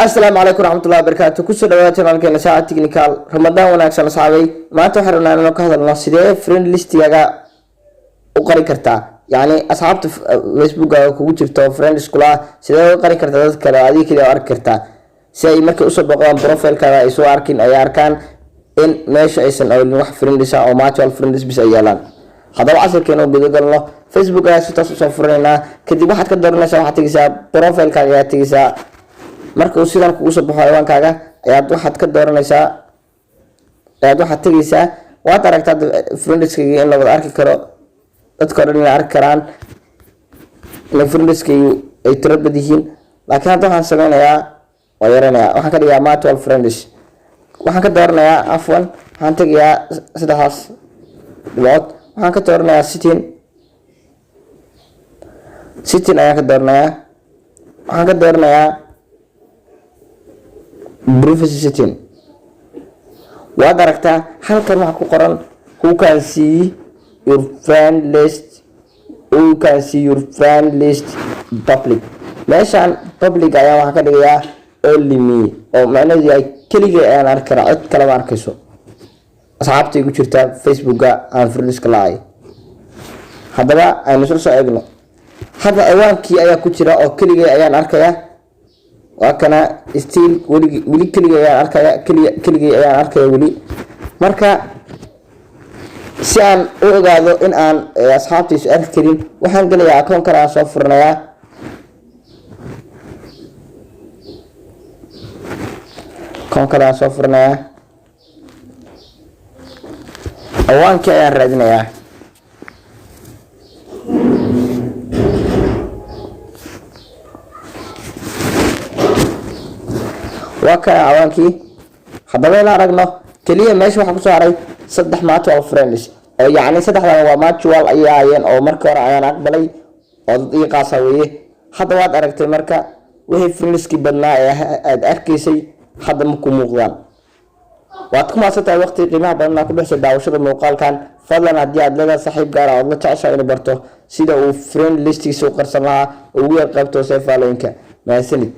Asalaamu calaykum raxmatullahi wabarakaatu. Kusoo dhawaada channelkeena Saaca Technical. Ramadaan wanaagsan, asxaabay. Maanta waxaan rabnaa inaan ka hadalno sidee friend listigaaga u qari kartaa, yacni asxaabta Facebookkaaga kugu jirto, friends kula, sidee uga qari kartaa dad kale oo adiga keliya u arki kartaa, si ay markay usoo booqdaan profilekaaga ay soo arkin, ay arkaan in meesha aysan oolin wax friends ah oo mutual friends bis ay yaalaan. Haddaba casharkeena u gudagalno. Facebook ayaa si toos usoo furanaynaa. Kadib waxaad ka dooranaysaa, waxaad tegeysaa profilekaaga ayaad tegeysaa. Marka uu sidan kugu soo baxo ciwaankaaga, ayaad waxaad ka dooranaysaa, ayaad waxaad tegeysaa. Waad aragtaa friendskayga in la wada arki karo, dadka o dhan inay arki karaan in friendskaygu ay tiro bad yihiin. Laakiin hadda waxaan sameynayaa, waa yaranayaa, waxaan ka dhigaa mutual friends. Waxaan ka dooranayaa, afwan, waxaan tegayaa saddexdaas dhibcood, waxaan ka dooranayaa setting. Setting ayaan ka dooranayaa. Waxaan ka dooranayaa privacy setting. Waad aragtaa halkan waxaa ku qoran "Who can see your friend list?" "Who can see your friend list?" Public. Meeshaan public ayaa waxaan ka dhigayaa only me, oo macnaheedu yahay keligay ayaan arki karaa, cid kalema arkayso asxaabta igu jirta Facebooka aan friendska la-ay. Haddaba aynu isla soo eegno. Hadda ciwaankii ayaa ku jira oo keligay ayaan arkaya. Waa kana, still weli weli keligay ayaan arkaya, keliya keligay ayaan arkaya weli. Marka si aan u ogaado in aan asxaabtaysu arki karin, waxaan gelayaa akoon kale aan soo furanayaa. Akoon kale aan soo furanayaa, ciwaankii ayaan raadinayaa. Waa kana ciwaankii. Haddaba ila aragno. Keliya meesha waxaa kusoo haray saddex mutual friends, oo yacni saddexdan waa mutual ayay ahaayeen oo markii hore ayaan aqbalay oo dad ii qaasa weeye. Hadda waad aragtay, marka wixii friendskii badnaa ee aad arkaysay hadda ma ku muuqdaan. Waad ku mahadsan tahay waqtiga qiimaha badan aa ku bixisay daawashada muuqaalkan. Fadlan, haddii aad leedahay saaxiib gaar ah ood la jeceshahay inuu barto sida uu friend listigiisa u qarsan lahaa, ugu yar qaybta hoose faalooyinka. Mahadsanid.